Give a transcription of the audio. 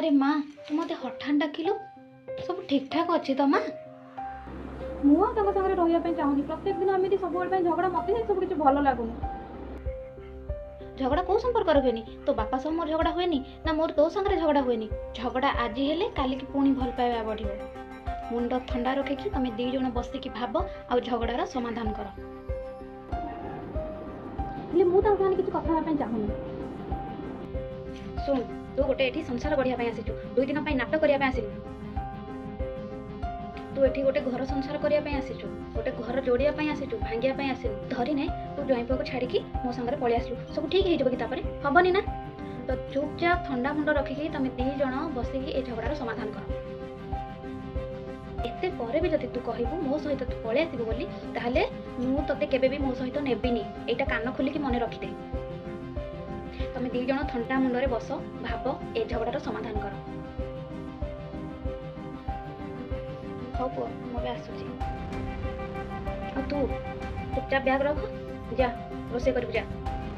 ଆରେ ମା, ତୁ ମୋତେ ହଠାତ୍ ଡାକିଲୁ, ସବୁ ଠିକଠାକ୍ ଅଛି ତ ମା? ମୁଁ ଆଉ ତାଙ୍କ ସାଙ୍ଗରେ ରହିବା ପାଇଁ ଚାହୁଁନି। ପ୍ରତ୍ୟେକ ଦିନ ଏମିତି ସବୁବେଳେ ପାଇଁ ଝଗଡ଼ା, ମୋତେ ସେ ସବୁ କିଛି ଭଲ ଲାଗୁନି। ଝଗଡ଼ା କେଉଁ ସମ୍ପର୍କରେ ହୁଏନି? ତୋ ବାପା ସହ ମୋର ଝଗଡ଼ା ହୁଏନି ନା ମୋର ତୋ ସାଙ୍ଗରେ ଝଗଡ଼ା ହୁଏନି? ଝଗଡ଼ା ଆଜି ହେଲେ କାଲିକି ପୁଣି ଭଲ ପାଇବା ବଢ଼ିବ। ମୁଣ୍ଡ ଥଣ୍ଡା ରଖିକି ତମେ ଦୁଇ ଜଣ ବସିକି ଭାବ ଆଉ ଝଗଡ଼ାର ସମାଧାନ କର। ହେଲେ ମୁଁ ତାଙ୍କ ସାଙ୍ଗରେ କିଛି କଥା ହେବା ପାଇଁ ଚାହୁଁନି। ଶୁଣ, ତୁ ଗୋଟେ ଏଠି ସଂସାର ଗଢ଼ିବା ପାଇଁ ଆସିଛୁ, 2 ଦିନ ପାଇଁ ନାଟକ କରିବା ପାଇଁ ଆସିନୁ। ତୁ ଏଠି ଗୋଟେ ଘର ସଂସାର କରିବା ପାଇଁ ଆସିଛୁ, ଗୋଟେ ଘର ଯୋଡ଼ିବା ପାଇଁ ଆସିଛୁ, ଭାଙ୍ଗିବା ପାଇଁ ଆସିନୁ। ଧରିନେ ତୁ ଜ୍ୱାଇଁ ପୁଅକୁ ଛାଡ଼ିକି ମୋ ସାଙ୍ଗରେ ପଳେଇ ଆସିଲୁ, ସବୁ ଠିକ୍ ହେଇଯିବ କି? ତାପରେ ହବନି ନା। ତ ଚୁପଚାପ ଥଣ୍ଡା ମୁଣ୍ଡ ରଖିକି ତମେ 2 ଜଣ ବସିକି ଏ ଝଗଡ଼ାର ସମାଧାନ କର। ଏତେ ପରେ ବି ଯଦି ତୁ କହିବୁ ମୋ ସହିତ ତୁ ପଳେଇ ଆସିବୁ ବୋଲି, ତାହେଲେ ମୁଁ ତୋତେ କେବେ ବି ମୋ ସହିତ ନେବିନି। ଏଇଟା କାନ ଖୋଲିକି ମନେ ରଖିଦେ। ତମେ 2 ଜଣ ଥଣ୍ଡା ମୁଣ୍ଡରେ ବସ, ଭାବ, ଏ ଝଗଡ଼ାର ସମାଧାନ କର। ହଉ ପୁଅ, ମୁଁ ଏବେ ଆସୁଛି। ଆଉ ତୁ ଚୁପଚାପ ବ୍ୟାଗ ରଖ, ଯା ରୋଷେଇ କରିବୁ ଯା।